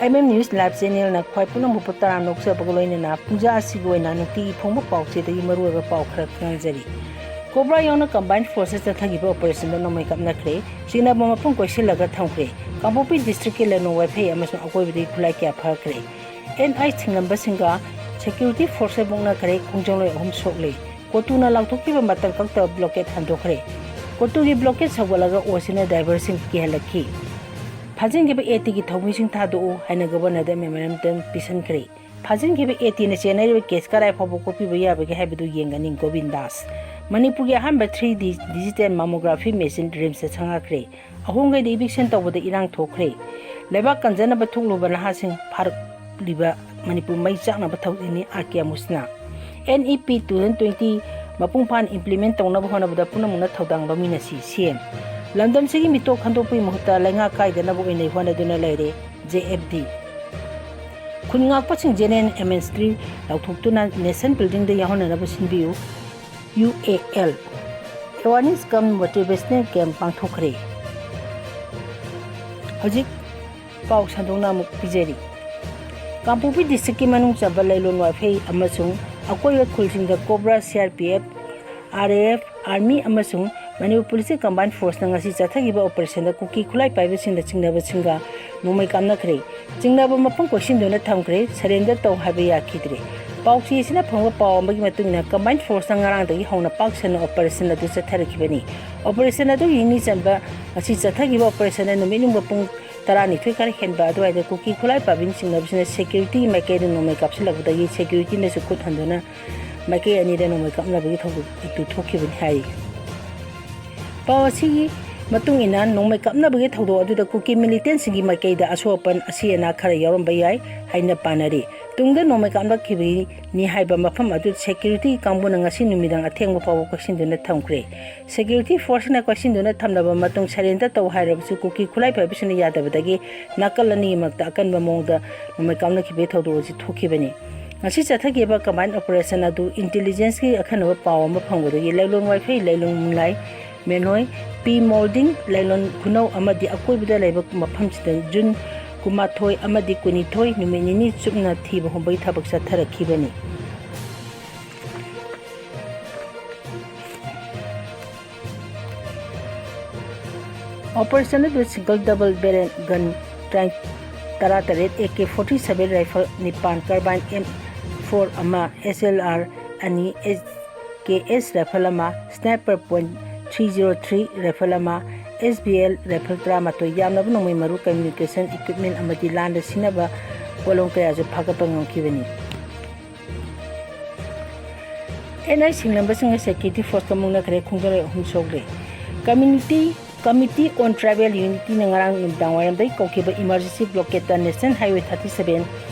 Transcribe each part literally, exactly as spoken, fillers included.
M M news live ꯆꯦꯅꯦꯜꯅ ꯈ꯭ꯋꯥꯏ ꯄꯨꯝꯅꯃꯛꯄꯨ ꯇꯔꯥꯝꯅ ꯑꯣꯛꯆꯕꯒ ꯂꯣꯏꯅꯅ ꯄꯨꯡꯖꯥ ꯑꯁꯤꯒꯤ ꯑꯣꯏꯅ ꯅꯨꯡꯇꯤꯒꯤ ꯐꯣꯡꯕ ꯄꯥꯎꯆꯦꯗꯒꯤ ꯃꯔꯨꯑꯣꯏꯕ ꯄꯥꯎ ꯈꯔ ꯈꯪꯍꯟꯖꯔꯤ꯫ ꯀꯣꯕ꯭ꯔꯥ ꯌꯥꯎꯅ ꯀꯝꯕꯥꯏꯟ ꯐꯣꯔꯁꯇ ꯆꯠꯊꯈꯤꯕ ꯑꯣꯄꯔꯦꯁꯟꯗ ꯅꯣꯡꯃꯩ ꯀꯥꯞꯅꯈ꯭ꯔꯦ꯫ ꯆꯤꯡꯅꯕ ꯃꯐꯝ ꯀꯣꯏꯁꯤꯜꯂꯒ ꯊꯝꯈ꯭ꯔꯦ꯫ ꯀꯥꯡꯄꯣꯛꯄꯤ ꯗꯤꯁꯇ꯭ꯔꯤꯛꯀꯤ ꯂꯅꯣ ꯋꯥꯏꯐꯩ ꯑꯃꯁꯨꯡ ꯑꯀꯣꯏꯕꯗꯒꯤ ꯈꯨꯠꯂꯥꯏ ꯀꯌꯥ ꯐꯥꯈ꯭ꯔꯦ꯫ And I ꯊꯤꯡꯂꯝꯕꯁꯤꯡꯒ security ꯐꯣꯔꯁꯀ ꯃꯨꯛꯅꯈ꯭ꯔꯦ꯫ ꯈꯣꯡꯖꯪꯂꯣꯏ ꯑꯍꯨꯝ ꯁꯣꯛꯂꯦ꯫ ꯀꯣꯇꯨꯅ ꯂꯥꯎꯊꯣꯛꯈꯤꯕ ꯃꯇꯝ ꯀꯛꯇꯕ ꯕ꯭ꯂꯣꯀꯦꯠ ꯍꯟꯗꯣꯛꯈ꯭ꯔꯦ꯫ ꯀꯣꯇꯨꯒꯤ ꯕ꯭ꯂꯣꯀꯦꯠ ꯁꯧꯒꯠꯂꯒ ꯑꯣꯁꯤꯅ ꯗ꯭ꯔꯥꯏꯚꯔꯁꯤꯡ ꯀꯤꯍꯜꯂꯛꯈꯤ꯫ ꯐꯥꯖꯤꯟꯈꯤꯕ ꯑꯦ ꯇꯤꯒꯤ ꯊꯧꯃꯤꯁꯤꯡ ꯊꯥꯗꯣꯛꯎ ꯍꯥꯏꯅ ꯒꯕꯔꯅꯔꯗ ꯃꯦꯃꯣꯔꯦꯟꯗꯝ ꯄꯤꯁꯤꯟꯈ꯭ꯔꯦ꯫ ꯐꯥꯖꯤꯟꯈꯤꯕ ꯑꯦ ꯇꯤꯅ ꯆꯦꯟꯅꯔꯤꯕ ꯀꯦꯁ ꯀꯗꯥꯏ ꯐꯥꯎꯕ ꯀꯣꯛꯄꯤꯕ ꯌꯥꯕꯒꯦ ꯍꯥꯏꯕꯗꯨ ꯌꯦꯡꯒꯅꯤ ꯒꯣꯕꯤꯟ ꯗꯥꯁ꯫ ꯃꯅꯤꯄꯨꯔꯒꯤ ꯑꯍꯥꯟꯕ ꯊ꯭ꯔꯤ ꯗꯤ ꯗꯤꯖꯤꯇꯦꯜ ꯃꯥꯃꯣꯒ꯭ꯔꯥꯐꯤ ꯃꯦꯆꯤꯟ ꯔꯤꯝꯁꯇ ꯁꯪꯒꯥꯈ꯭ꯔꯦ꯫ ꯑꯍꯣꯡꯒꯩꯗ ꯏꯚꯤꯛꯁꯟ ꯇꯧꯕꯗ ꯏꯔꯥꯡ ꯊꯣꯛꯈ꯭ꯔꯦ꯫ ꯂꯩꯕꯥꯛ ꯀꯟꯖꯅꯕ ꯊꯣꯛꯂꯨꯕ ꯅꯍꯥꯁꯤꯡ ꯐꯥꯔꯛꯂꯤꯕ ꯃꯅꯤꯄꯨꯔ ꯃꯩ ꯆꯥꯛꯅꯕ ꯊꯧꯗꯣꯛꯅꯤ ꯑꯥꯔ ꯀꯦ ꯑꯃꯨꯁꯅꯥ꯫ N E P two thousand twenty ꯃꯄꯨꯡ ꯐꯥꯅ ꯏꯝꯄ꯭ꯂꯤꯃꯦꯟ ꯇꯧꯅꯕ ꯍꯣꯠꯅꯕꯗ ꯄꯨꯝꯅꯃꯛꯅ ꯊꯧꯗꯥꯡ ꯂꯧꯃꯤꯟꯅꯁꯤ, ꯁꯤ ꯑꯦꯝ꯫ ꯂꯝꯗꯝꯁꯤꯒꯤ ꯃꯤꯇꯣꯞ ꯈꯟꯗꯣꯛꯄꯒꯤ ꯃꯍꯨꯠꯇ ꯂꯩꯉꯥꯛ ꯀꯥꯏꯗꯅꯕ ꯑꯣꯏꯅ ꯍꯣꯠꯅꯗꯨꯅ ꯂꯩꯔꯦ, ꯖꯦ ꯑꯦꯐ ꯗꯤ꯫ ꯈꯨꯟ ꯉꯥꯛꯄꯁꯤꯡ ꯖꯦꯅꯦꯔꯦꯜ ꯑꯦꯃꯦꯟꯁꯇ꯭ꯔꯤ ꯂꯥꯎꯊꯣꯛꯇꯨꯅ ꯅꯦꯁꯟ ꯕꯤꯜꯗꯤꯡꯗ ꯌꯥꯎꯍꯟꯅꯅꯕ ꯁꯤꯟꯕꯤꯌꯨ, U A L. Awareness cum motivational camp ꯄꯥꯡꯊꯣꯛꯈ꯭ꯔꯦ꯫ ꯍꯧꯖꯤꯛ ꯄꯥꯎ ꯁꯟꯗꯣꯛꯅ ꯑꯃꯨꯛ ꯄꯤꯖꯔꯤ꯫ ꯀꯥꯡꯄꯣꯛꯄꯤ ꯗꯤꯁꯇ꯭ꯔꯤꯛꯀꯤ ꯃꯅꯨꯡ ꯆꯟꯕ ꯂꯩꯂꯣꯟ ꯋꯥꯏꯐꯩ ꯑꯃꯁꯨꯡ ꯑꯀꯣꯏꯕ ꯈꯨꯜꯁꯤꯡꯗ cobra, C R P F, R A F, army ꯑꯃꯁꯨꯡ ꯃꯅꯤꯄꯨꯔ ꯄꯨꯂꯤꯁꯀꯤ ꯀꯝꯕꯥꯏꯟ ꯐꯣꯔꯁꯅ ꯉꯁꯤ ꯆꯠꯊꯈꯤꯕ ꯑꯣꯄꯔꯦꯁꯟꯗ ꯀꯨꯀꯤ ꯈꯨꯠꯂꯥꯏ ꯄꯥꯏꯕꯁꯤꯡꯗ ꯆꯤꯡꯅꯕꯁꯤꯡꯒ ꯅꯣꯡꯃꯩ ꯀꯥꯞꯅꯈ꯭ꯔꯦ꯫ ꯆꯤꯡꯅꯕ ꯃꯐꯝ ꯀꯣꯏꯁꯤꯟꯗꯨꯅ ꯊꯝꯈ꯭ꯔꯦ꯫ ꯁꯔꯦꯟꯗꯔ ꯇꯧ ꯍꯥꯏꯕ ꯌꯥꯈꯤꯗ꯭ꯔꯦ꯫ ꯄꯥꯎꯆꯦ ꯑꯁꯤꯅ ꯐꯪꯕ ꯄꯥꯎ ꯑꯃꯒꯤ ꯃꯇꯨꯡ ꯏꯟꯅ, ꯀꯝꯕꯥꯏꯟ ꯐꯣꯔꯁꯅ ꯉꯔꯥꯡꯗꯒꯤ ꯍꯧꯅ ꯄꯥꯛ ꯁꯟꯅ ꯑꯣꯄꯔꯦꯁꯟ ꯑꯗꯨ ꯆꯠꯊꯔꯛꯈꯤꯕꯅꯤ꯫ ꯑꯣꯄꯔꯦꯁꯟ ꯑꯗꯨꯒꯤ ꯅꯤꯅꯤ ꯆꯟꯕ ꯉꯁꯤ ꯆꯠꯊꯈꯤꯕ ꯑꯣꯄꯔꯦꯁꯟꯗ ꯅꯨꯃꯤꯠ ꯌꯨꯡꯕ ꯄꯨꯡ ꯇꯔꯥꯅꯤꯊꯣꯏ ꯈꯔ ꯍꯦꯟꯕ ꯑꯗꯨꯋꯥꯏꯗ ꯀꯨꯀꯤ ꯈꯨꯠꯂꯥꯏ ꯄꯥꯏꯕꯤꯅ ꯆꯤꯡꯅꯕꯁꯤꯡꯅ ꯁꯦꯀ꯭ꯌꯨꯔꯤꯇꯤꯒꯤ ꯃꯥꯏꯀꯩꯗ ꯅꯣꯡꯃꯩ ꯀꯥꯞꯁꯤꯜꯂꯛꯄꯗꯒꯤ ꯁꯦꯀ꯭ꯌꯨꯔꯤꯇꯤꯅꯁꯨ ꯈꯨꯠ ꯍꯟꯗꯨꯅ ꯃꯥꯏꯀꯩ ꯑꯅꯤꯗ ꯅꯣꯡꯃꯩ ꯀꯥꯞꯅꯕꯒꯤ ꯊꯧꯗꯣꯛ ꯑꯗꯨ ꯊꯣꯛꯈꯤꯕꯅꯤ ꯍꯥꯏꯔꯤ꯫ ꯄꯥꯎ ꯑꯁꯤꯒꯤ ꯃꯇꯨꯡ ꯏꯟꯅ, ꯅꯣꯡꯃꯩ ꯀꯥꯞꯅꯕꯒꯤ ꯊꯧꯗꯣꯛ ꯑꯗꯨꯗ ꯀꯨꯀꯤ ꯃꯤꯂꯤꯇꯦꯟꯁꯤꯡꯒꯤ ꯃꯥꯏꯀꯩꯗ ꯑꯁꯣꯛ ꯑꯄꯟ, ꯑꯁꯤ ꯑꯅꯥ ꯈꯔ ꯌꯥꯎꯔꯝꯕ ꯌꯥꯏ ꯍꯥꯏꯅ ꯄꯥꯅꯔꯤ꯫ ꯇꯨꯡꯗ ꯅꯣꯡꯃꯩ ꯀꯥꯞꯅꯈꯤꯕꯅꯤ ꯍꯥꯏꯕ ꯃꯐꯝ ꯑꯗꯨ ꯁꯦꯀ꯭ꯌꯨꯔꯤꯇꯤ ꯀꯥꯡꯕꯨꯅ ꯉꯁꯤ ꯅꯨꯃꯤꯗꯥꯡ ꯑꯊꯦꯡꯕ ꯐꯥꯎꯕ ꯀꯣꯏꯁꯤꯟꯗꯨꯅ ꯊꯝꯈ꯭ꯔꯦ꯫ ꯁꯦꯀ꯭ꯌꯨꯔꯤꯇꯤ ꯐꯣꯔꯁꯅ ꯀꯣꯏꯁꯤꯟꯗꯨꯅ ꯊꯝꯂꯕ ꯃꯇꯨꯡ, ꯁꯔꯦꯟꯗꯔ ꯇꯧ ꯍꯥꯏꯔꯕꯁꯨ ꯀꯨꯀꯤ ꯈꯨꯠꯂꯥꯏ ꯄꯥꯏꯕꯁꯤꯡꯅ ꯌꯥꯗꯕꯗꯒꯤ ꯅꯥꯀꯜ ꯑꯅꯤꯒꯤ ꯃꯔꯛꯇ ꯑꯀꯟꯕ ꯃꯑꯣꯡꯗ ꯅꯣꯡꯃꯩ ꯀꯥꯞꯅꯈꯤꯕꯒꯤ ꯊꯧꯗꯣꯛ ꯑꯁꯤ ꯊꯣꯛꯈꯤꯕꯅꯤ꯫ ꯉꯁꯤ ꯆꯠꯊꯈꯤꯕ ꯀꯝꯕꯥꯏꯟ ꯑꯣꯄꯔꯦꯁꯟ ꯑꯗꯨ ꯏꯟꯇꯦꯂꯤꯖꯦꯟꯁꯀꯤ ꯑꯈꯟꯅꯕ ꯄꯥꯎ ꯑꯃ ꯐꯪꯕꯗꯒꯤ ꯂꯩꯂꯣꯟ ꯋꯥꯏꯐꯩ, ꯂꯩꯂꯣꯟ ꯃꯨꯡꯂꯥꯏ, ꯃꯦꯅꯣꯏ, ꯄꯤ ꯃꯣꯜꯗꯤꯡ, ꯂꯩꯂꯣꯟ ꯈꯨꯅꯧ ꯑꯃꯗꯤ ꯑꯀꯣꯏꯕꯗ ꯂꯩꯕ ꯃꯐꯝꯁꯤꯡꯗ ꯖꯨꯟ ꯀꯨꯟꯃꯥꯊꯣꯏ ꯑꯃꯗꯤ ꯀꯨꯟꯅꯤꯊꯣꯏ ꯅꯨꯃꯤꯠ ꯅꯤꯅꯤ ꯆꯨꯞꯅ ꯊꯤꯕ ꯍꯨꯝꯕꯒꯤ ꯊꯕꯛ ꯆꯠꯊꯔꯛꯈꯤꯕꯅꯤ꯫ Operation ꯑꯗꯨ single double barrel gun ꯇꯔꯥꯇꯔꯦꯠ, A K forty seven rifle ꯅꯤꯄꯥꯟ, carbine M four ꯑꯃ, S L R ꯑꯅꯤ, K S rifle ꯑꯃ, sniper point three zero three rifle ꯑꯃ, S B L rifle ꯇꯔꯥꯃꯥꯊꯣꯏ, ꯌꯥꯝꯂꯕ ꯅꯣꯡꯃꯩ ꯃꯔꯨ, communication equipment ꯑꯃꯗꯤ ꯂꯥꯟꯗ ꯁꯤꯖꯤꯟꯅꯕ ꯄꯣꯠꯂꯝ ꯀꯌꯥꯁꯨ ꯐꯥꯒꯠꯄ ꯉꯝꯈꯤꯕꯅꯤ꯫ N I ꯁꯤꯡꯂꯝꯕꯁꯤꯡꯅ security forceꯀ ꯃꯨꯛꯅꯈ꯭ꯔꯦ, ꯈꯣꯡꯖꯪꯂꯣꯏ ꯑꯍꯨꯝ ꯁꯣꯛꯂꯦ꯫ Community Committee on Tribal Unityꯅ ꯉꯔꯥꯡ ꯅꯨꯃꯤꯗꯥꯡ ꯋꯥꯏꯔꯝꯗꯒꯤ ꯀꯧꯈꯤꯕ emergency blockadeꯇ National Highway thirty seven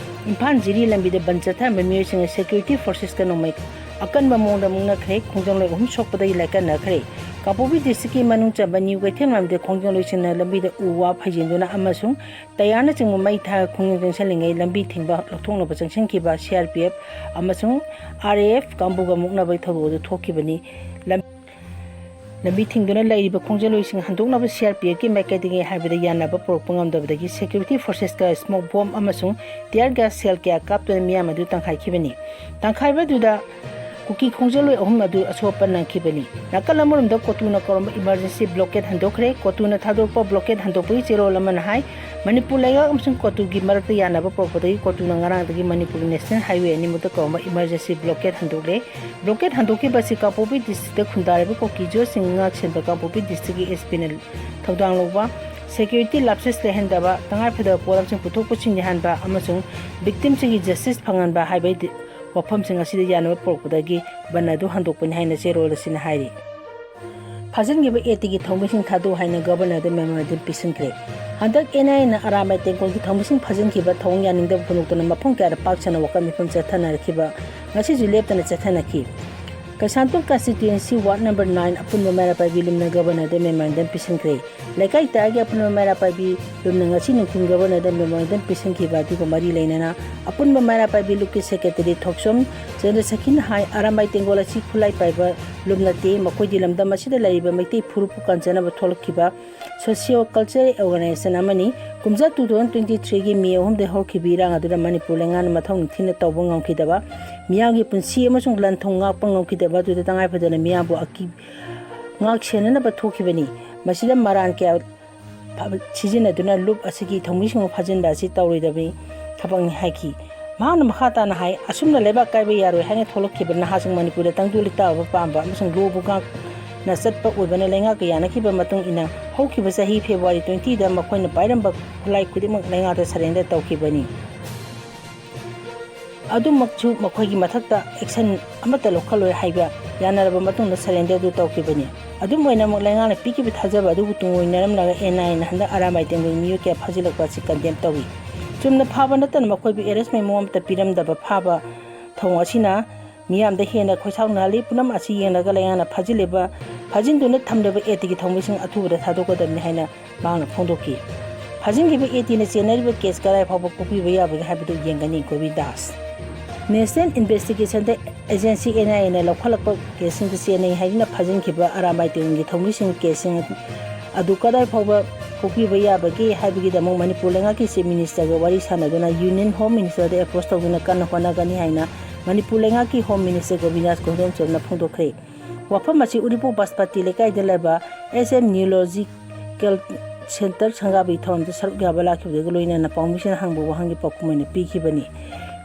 Imphal ꯖꯤꯔꯤ ꯂꯝꯕꯤꯗ ꯕꯟ ꯆꯠꯊꯔꯝꯕ ꯃꯤꯑꯣꯏꯁꯤꯡꯅ security forcesꯀ ꯅꯣꯡꯃꯩ ꯑꯀꯟꯕ ꯃꯑꯣꯡꯗ ꯃꯨꯛꯅꯈ꯭ꯔꯦ꯫ ꯈꯣꯡꯖꯪꯂꯣꯏ ꯑꯍꯨꯝ ꯁꯣꯛꯄꯗꯒꯤ ꯂꯥꯏꯀꯠꯅꯈ꯭ꯔꯦ꯫ ꯀꯥꯡꯄꯣꯛꯄꯤ districtꯀꯤ ꯃꯅꯨꯡ ꯆꯟꯕ ꯅ꯭ꯌꯨ ꯀꯩꯊꯦꯜ ꯂꯝꯕꯤꯗ ꯈꯣꯡꯖꯪꯂꯣꯏꯁꯤꯡꯅ ꯂꯝꯕꯤꯗ ꯎ ꯋꯥ ꯐꯩꯖꯤꯟꯗꯨꯅ ꯑꯃꯁꯨꯡ ꯇꯌꯥꯔꯅꯆꯤꯡꯕ ꯃꯩ ꯊꯥꯔꯒ ꯈꯣꯡꯖꯪ ꯆꯪꯁꯤꯜꯂꯤꯉꯩ ꯂꯝꯕꯤ ꯊꯤꯡꯕ ꯂꯧꯊꯣꯛꯅꯕ ꯆꯪꯁꯤꯟꯈꯤꯕ C R P F ꯑꯃꯁꯨꯡ R A F ꯀꯥꯡꯕꯨꯒ ꯃꯨꯛꯅꯕꯒꯤ ꯊꯧꯗꯣꯛ ꯑꯗꯨ ꯊꯣꯛꯈꯤꯕꯅꯤ꯫ ꯂꯝ-, ꯂꯝꯕꯤ ꯊꯤꯡꯗꯨꯅ ꯂꯩꯔꯤꯕ ꯈꯣꯡꯖꯪꯂꯣꯏꯁꯤꯡ ꯍꯟꯗꯣꯛꯅꯕ C R P Fꯀꯤ ꯃꯥꯏꯀꯩꯗꯒꯤ ꯍꯥꯏꯕꯗ ꯌꯥꯅꯕ ꯄꯨꯔꯛꯄ ꯉꯝꯗꯕꯗꯒꯤ security forcesꯀ smoke bomb ꯑꯃꯁꯨꯡ tear gas shell ꯀꯌꯥ ꯀꯥꯞꯇꯨꯅ ꯃꯤꯌꯥꯝ ꯑꯗꯨ ꯇꯪꯈꯥꯏꯈꯤꯕꯅꯤ꯫ ꯇꯪꯈꯥꯏꯕ ꯑꯗꯨꯗ ꯀꯨꯀꯤ ꯈꯣꯡꯖꯪꯂꯣꯏ ꯑꯍꯨꯝ ꯑꯗꯨ ꯑꯁꯣꯛ ꯑꯄꯟ ꯅꯪꯈꯤꯕꯅꯤ꯫ ꯅꯥꯀꯜ ꯑꯃꯔꯣꯝꯗ ꯀꯣꯇꯨꯅ ꯀꯧꯔꯝꯕ emergency blockade ꯍꯟꯗꯣꯛꯈ꯭ꯔꯦ꯫ ꯀꯣꯇꯨꯅ ꯊꯥꯗꯣꯔꯛꯄ blockade ꯍꯟꯗꯣꯛꯄꯒꯤ ꯆꯦꯔꯣꯜ ꯑꯃꯅ ꯍꯥꯏ, ꯃꯅꯤꯄꯨꯔ ꯂꯩꯉꯥꯛ ꯑꯃꯁꯨꯡ ꯀꯣꯇꯨꯒꯤ ꯃꯔꯛꯇ ꯌꯥꯅꯕ ꯄꯨꯔꯛꯄꯗꯒꯤ ꯀꯣꯇꯨꯅ ꯉꯔꯥꯡꯗꯒꯤ ꯃꯅꯤꯄꯨꯔꯒꯤ national highway ꯑꯅꯤꯃꯛꯇ ꯀꯧꯔꯝꯕ emergency blockade ꯍꯟꯗꯣꯛꯂꯦ꯫ Blockade ꯍꯟꯗꯣꯛꯈꯤꯕ ꯑꯁꯤ ꯀꯥꯡꯄꯣꯛꯄꯤ districtꯇ ꯈꯨꯟꯗꯥꯔꯤꯕ ꯀꯨꯀꯤ ꯖꯣꯁꯁꯤꯡ ꯉꯥꯛꯁꯦꯟꯕ ꯀꯥꯡꯄꯣꯛꯄꯤ districtꯀꯤ S Pꯅ ꯊꯧꯗꯥꯡ ꯂꯧꯕ, security lapses ꯂꯩꯍꯟꯗꯕ, ꯇꯉꯥꯏꯐꯗꯕ ꯄꯣꯠꯂꯝꯁꯤꯡ ꯄꯨꯊꯣꯛ ꯄꯨꯁꯤꯟ ꯌꯥꯍꯟꯕ ꯑꯃꯁꯨꯡ victimꯁꯤꯡꯒꯤ justice ꯐꯪꯍꯟꯕ ꯍꯥꯏꯕ ꯋꯥꯐꯝꯁꯤꯡ ꯑꯁꯤꯗ ꯌꯥꯅꯕ ꯄꯨꯔꯛꯄꯗꯒꯤ ꯕꯟ ꯑꯗꯨ ꯍꯟꯗꯣꯛꯄꯅꯤ ꯍꯥꯏꯅ ꯆꯦꯔꯣꯜ ꯑꯁꯤꯅ ꯍꯥꯏꯔꯤ꯫ ꯐꯥꯖꯤꯟꯈꯤꯕ ꯑꯦ ꯇꯤꯒꯤ ꯊꯧꯃꯤꯁꯤꯡ ꯊꯥꯗꯣꯛꯎ ꯍꯥꯏꯅ Governorꯗ memorandum ꯄꯤꯁꯤꯟꯈ꯭ꯔꯦ꯫ ꯍꯟꯗꯛ N I Aꯅ ꯑꯔꯥꯝꯕꯥꯏ ꯇꯦꯡꯀꯣꯜꯒꯤ ꯊꯧꯃꯤꯁꯤꯡ ꯐꯥꯖꯤꯟꯈꯤꯕ ꯊꯧꯑꯣꯡ ꯌꯥꯅꯤꯡꯗꯕ ꯐꯣꯡꯗꯣꯛꯇꯨꯅ ꯃꯐꯝ ꯀꯌꯥꯗ ꯄꯥꯛ ꯁꯟꯅ ꯋꯥꯀꯠ ꯃꯤꯐꯝ ꯆꯠꯊꯅꯔꯛꯈꯤꯕ ꯉꯁꯤꯁꯨ ꯂꯦꯞꯇꯅ ꯆꯠꯊꯅꯈꯤ꯫ Keishamthong constituency ward number nine ꯑꯄꯨꯟꯕ ꯃꯩꯔꯥ ꯄꯥꯏꯕꯤ ꯂꯨꯞꯅ Governorꯗ memorandum ꯄꯤꯁꯤꯟꯈ꯭ꯔꯦ꯫ ꯂꯩꯀꯥꯏ ꯇꯔꯥꯒꯤ ꯑꯄꯨꯟꯕ ꯃꯩꯔꯥ ꯄꯥꯏꯕꯤ ꯂꯨꯞꯅ ꯉꯁꯤ ꯅꯨꯡꯊꯤꯜ Governorꯗ memorandum ꯄꯤꯁꯤꯟꯈꯤꯕ ꯑꯗꯨꯒ ꯃꯔꯤ ꯂꯩꯅꯅ ꯑꯄꯨꯟꯕ ꯃꯩꯔꯥ ꯄꯥꯏꯕꯤ ꯂꯨꯞꯀꯤ secretary ꯊꯣꯛꯆꯣꯝ ꯆꯟꯗ꯭ꯔꯁꯦꯈꯤꯅ ꯍꯥꯏ, ꯑꯔꯥꯝꯕꯥꯏ ꯇꯦꯡꯒꯣꯜ ꯑꯁꯤ ꯈꯨꯠꯂꯥꯏ ꯄꯥꯏꯕ ꯂꯨꯞ ꯅꯠꯇꯦ꯫ ꯃꯈꯣꯏꯗꯤ ꯂꯝꯗꯝ ꯑꯁꯤꯗ ꯂꯩꯔꯤꯕ ꯃꯩꯇꯩ ꯐꯨꯔꯨꯞꯄꯨ ꯀꯟꯖꯅꯕ ꯊꯣꯛꯂꯛꯈꯤꯕ social cultural organization ꯑꯃꯅꯤ꯫ ꯀꯨꯝꯖꯥ two thousand twenty three ꯒꯤ May ꯑꯍꯨꯝꯗ ꯍꯧꯔꯛꯈꯤꯕ ꯏꯔꯥꯡ ꯑꯗꯨꯅ ꯃꯅꯤꯄꯨꯔ ꯂꯩꯉꯥꯛꯅ ꯃꯊꯧ ꯅꯤꯡꯊꯤꯅ ꯇꯧꯕ ꯉꯝꯈꯤꯗꯕ, ꯃꯤꯌꯥꯝꯒꯤ ꯄꯨꯟꯁꯤ ꯑꯃꯁꯨꯡ ꯂꯟ ꯊꯨꯝ ꯉꯥꯛꯄ ꯉꯝꯈꯤꯗꯕ ꯑꯗꯨꯗ ꯇꯉꯥꯏ ꯐꯗꯅ ꯃꯤꯌꯥꯝꯕꯨ ꯑꯀꯤ-, ꯉꯥꯛ ꯁꯦꯟꯅꯅꯕ ꯊꯣꯛꯈꯤꯕꯅꯤ꯫ ꯃꯁꯤꯗ ꯃꯔꯥꯟ ꯀꯌꯥ ꯐ-, ꯁꯤꯖꯤꯟꯅꯗꯨꯅ ꯂꯨꯞ ꯑꯁꯤꯒꯤ ꯊꯧꯃꯤꯁꯤꯡꯕꯨ ꯐꯥꯖꯤꯟꯕ ꯑꯁꯤ ꯇꯧꯔꯣꯏꯗꯕꯅꯤ ꯊꯕꯛꯅꯤ ꯍꯥꯏꯈꯤ꯫ ꯃꯍꯥꯛꯅ ꯃꯈꯥ ꯇꯥꯅ ꯍꯥꯏ, ꯑꯁꯨꯝꯅ ꯂꯩꯕꯥꯛ ꯀꯥꯏꯕ ꯌꯥꯔꯣꯏ ꯍꯥꯏꯅ ꯊꯣꯛꯂꯛꯈꯤꯕ ꯅꯍꯥꯁꯤꯡ ꯃꯅꯤꯄꯨꯔꯗ ꯇꯪꯗꯨ ꯂꯩꯇꯥꯕ ꯄꯥꯝꯕ ꯑꯃꯁꯨꯡ ꯂꯣꯕꯨ ꯉꯥꯛꯅ ꯆꯠꯄ ꯑꯣꯏꯕꯅ ꯂꯩꯉꯥꯛꯀ ꯌꯥꯅꯈꯤꯕ ꯃꯇꯨꯡ ꯏꯟꯅ ꯍꯧꯈꯤꯕ ꯆꯍꯤ February twenty ꯗ ꯃꯈꯣꯏꯅ ꯄꯥꯏꯔꯝꯕ ꯈꯨꯠꯂꯥꯏ ꯈꯨꯗꯤꯡꯃꯛ ꯂꯩꯉꯥꯛꯇ surrender ꯇꯧꯈꯤꯕꯅꯤ꯫ ꯑꯗꯨꯃꯛꯁꯨ ꯃꯈꯣꯏꯒꯤ ꯃꯊꯛꯇ action ꯑꯃꯠꯇ ꯂꯧꯈꯠꯂꯣꯏ ꯍꯥꯏꯕ ꯌꯥꯅꯔꯕ ꯃꯇꯨꯡꯗ surrender ꯑꯗꯨ ꯇꯧꯈꯤꯕꯅꯤ꯫ ꯑꯗꯨꯝ ꯑꯣꯏꯅꯃꯛ ꯂꯩꯉꯥꯛꯅ ꯄꯤꯈꯤꯕ ꯊꯥꯖꯕ ꯑꯗꯨꯕꯨ ꯇꯨꯡꯑꯣꯏꯅꯔꯝꯂꯒ N I A ꯅ ꯍꯟꯗꯛ ꯑꯔꯥꯝꯕꯥꯏ ꯇꯦꯡꯒꯣꯜ ꯃꯤꯑꯣꯏ ꯀꯌꯥ ꯐꯥꯖꯤꯜꯂꯛꯄ ꯑꯁꯤ condemn ꯇꯧꯏ꯫ ꯆꯨꯝꯅ ꯐꯥꯕ ꯅꯠꯇꯅ ꯃꯈꯣꯏꯕꯨ arrest ꯃꯑꯣꯡ ꯑꯃꯠꯇ ꯄꯤꯔꯝꯗꯕ ꯐꯥꯕ ꯊꯧꯑꯣꯡ ꯑꯁꯤꯅ ꯃꯤꯌꯥꯝꯗ ꯍꯦꯟꯅ ꯈꯣꯏꯁꯥꯎꯅꯍꯜꯂꯤ꯫ ꯄꯨꯝꯅꯃꯛ ꯑꯁꯤ ꯌꯦꯡꯂꯒ ꯂꯩꯉꯥꯛꯅ ꯐꯥꯖꯤꯜꯂꯤꯕ, ꯐꯥꯖꯤꯟꯗꯨꯅ ꯊꯝꯂꯤꯕ A T ꯒꯤ ꯊꯧꯃꯤꯁꯤꯡ ꯑꯊꯨꯕꯗ ꯊꯥꯗꯣꯛꯀꯗꯕꯅꯤ ꯍꯥꯏꯅ ꯃꯍꯥꯛꯅ ꯐꯣꯡꯗꯣꯛꯈꯤ꯫ ꯐꯥꯖꯤꯟꯈꯤꯕ A T ꯅ ꯆꯦꯟꯅꯔꯤꯕ case ꯀꯗꯥꯏ ꯐꯥꯎꯕ ꯀꯣꯛꯄꯤꯕ ꯌꯥꯕꯒꯦ ꯍꯥꯏꯕꯗꯨ ꯌꯦꯡꯒꯅꯤ꯫ ꯒꯣꯕꯤꯟꯗꯥꯁ꯫ National Investigation Agency N I A ꯅ ꯂꯧꯈꯠꯂꯛꯄ case ꯁꯤꯡꯗ ꯆꯦꯟꯅꯩ ꯍꯥꯏꯗꯨꯅ ꯐꯥꯖꯤꯟꯈꯤꯕ ꯑꯔꯥꯝꯕꯥꯏ ꯇꯦꯡꯒꯣꯜꯒꯤ ꯊꯧꯃꯤꯁꯤꯡꯒꯤ case ꯁꯤꯡ ꯑꯗꯨ ꯀꯗꯥꯏ ꯐꯥꯎꯕ ꯀꯣꯛꯄꯤꯕ ꯌꯥꯕꯒꯦ ꯍꯥꯏꯕꯒꯤꯗꯃꯛ ꯃꯅꯤꯄꯨꯔ ꯂꯩꯉꯥꯛꯀꯤ Chief Minister ꯒ ꯋꯥꯔꯤ ꯁꯥꯟꯅꯗꯨꯅ Union Home Minister ꯗ approach ꯇꯧꯗꯨꯅ ꯀꯟꯅ ꯍꯣꯠꯅꯒꯅꯤ ꯍꯥꯏꯅ ꯃꯅꯤꯄꯨꯔ ꯂꯩꯉꯥꯛꯀꯤ Home Minister ꯒꯣꯕꯤꯟꯗꯥꯁ ꯀꯣꯏꯍꯦꯟꯕꯝꯅ ꯐꯣꯡꯗꯣꯛꯈ꯭ꯔꯦ꯫ ꯋꯥꯐꯝ ꯑꯁꯤ ꯎꯔꯤꯄꯣꯛ ꯕꯥꯁꯄꯇꯤ ꯂꯩꯀꯥꯏꯗ ꯂꯩꯕ S M Neurological Center ꯁꯪꯒꯥꯕꯒꯤ ꯊꯧꯔꯝꯗ ꯁꯔꯨꯛ ꯌꯥꯕ ꯂꯥꯛꯈꯤꯕꯗꯨꯒ ꯂꯣꯏꯅꯅ ꯄꯥꯎꯃꯤꯁꯤꯡꯅ ꯍꯪꯕ ꯋꯥꯍꯪꯒꯤ ꯄꯥꯎꯈꯨꯝ ꯑꯣꯏꯅ ꯄꯤꯈꯤꯕꯅꯤ꯫